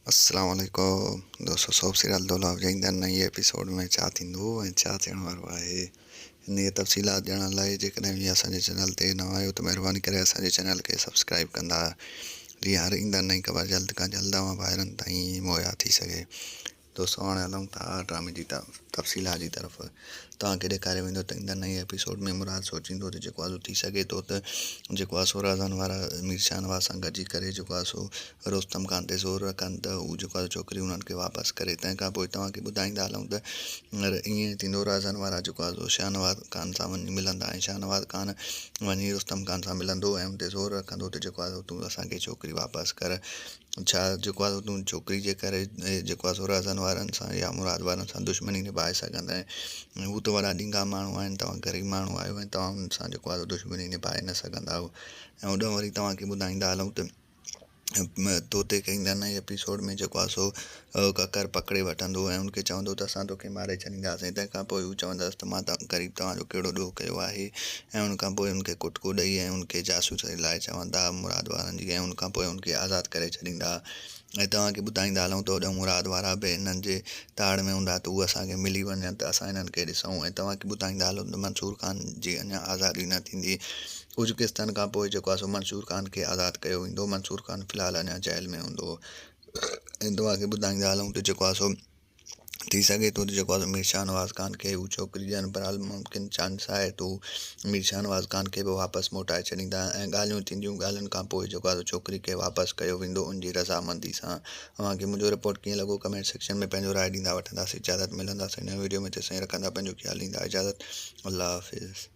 السلام عليڪم دوستو سوپ سيريل دولاب جي ايندڙ نئين ايپيسوڊ ۾ ڇا ٿيندو ۽ ڇا ٿيڻ وارو آهي انهي تفصيلات ڄاڻڻ لاء جيڪڏهن اوهين اسان جي چينل تي نوان آهيو ته مهرباني ڪري اسان جي چينل کي سبسڪرائب ڪندا جيئن هر ايندڙ نئين خبر جلد کان جلد اوهان ڀائرن تائين مهيا ٿي سگهي. دوستو هاڻي هلون ٿا ڊرامي جي تفصيلات جي طرف. توهان کي ڏيکاريو ويندو ته ايندڙ نئين ايپيسوڊ ۾ مراد سوچيندو ته جيڪو آهي سو ٿي سگهي ٿو ته جيڪو آهي سو رازن وارا مير شاهنواز سان گڏجي ڪري جيڪو آهي سو رستم خان تي زور رکن ته هو جيڪو آهي ڇوڪري انهن کي واپس ڪري تنهن کان پوء توهان کي ٻڌائيندا هلون ته ائين ٿيندو رازن وارا جيڪو آهي سو شاهنواز خان سان وڃي ملندا ۽ شاهنواز خان وڃي رستم خان سان ملندو ۽ ان تي زور رکندو ته جيڪو آهي سو تون اسان کي ڇوڪري واپس ڪر ڇا جيڪو آهي تون ڇوڪري جي ڪري جيڪو آهي سو رازن وارن سان يا مراد وارن سان دشمني نڀائي سگهندين ۽ هو ته وڏا ڏينگها ماڻهو آهن توهان غريب ماڻهو آهيو ۽ توهان انهن سان جيڪو آهي سو دشمني نڀائي نه سگهندا آهيو ۽ هوڏانهن وري توهان کي ٻڌائيندا هلون ته طوطي کي ايندڙ نئين ايپيسوڊ ۾ جيڪو آهي سو ڪڪر پڪڙي وٺندو ۽ ان کي چوندو ته اسان توکي ماري ڇڏينداسين تنهن کان پوء هو چوندس ته مان غريب توهان جو ڪهڙو ڏوهه ڪيو آهي ۽ ان کان پوء ان کي ڪٽڪو ڏئي ۽ ان کي جاسوسي لاء چوندا مراد وارن جي ۽ ان کان پوء ان کي آزاد ڪري ڇڏيندا ۽ توهان کي ٻڌائيندا هلون ته هوڏانهن مراد وارا به انهن جي تاڙ ۾ هوندا ته هو اسان کي ملي وڃن ته اسان انهن کي ڏسون ۽ توهان کي ٻڌائيندا هلون ته منصور خان جي اڃا آزادي نه ٿيندي ڪجهه قسطن کان پوء جيڪو آهي سو منصور خان کي آزاد ڪيو ويندو منصور خان في الحال اڃا جيل ۾ هوندو ۽ توهان کي ٻڌائيندا هلون ته جيڪو آهي سو ٿي سگهي ٿو ته جيڪو آهي سو مير شاهنواز خان کي هو ڇوڪري ڏين بهرحال ممڪن چانس آهي ته هو مير شاهنواز خان کي به واپس موٽائي ڇڏيندا ۽ ڳالهيون ٿينديون ڳالهين کان پوء جيڪو آهي سو ڇوڪري کي واپس ڪيو ويندو ان جي رضامندي سان اوهان کي منهنجو رپورٽ ڪيئن لڳو ڪمينٽ سيڪشن ۾ پنهنجو راء ڏيندا وٺنداسين اجازت ملنداسين نئين ويڊيو ۾ تيسين رکندا پنهنجو خيال ڏيندا اجازت الله حافظ.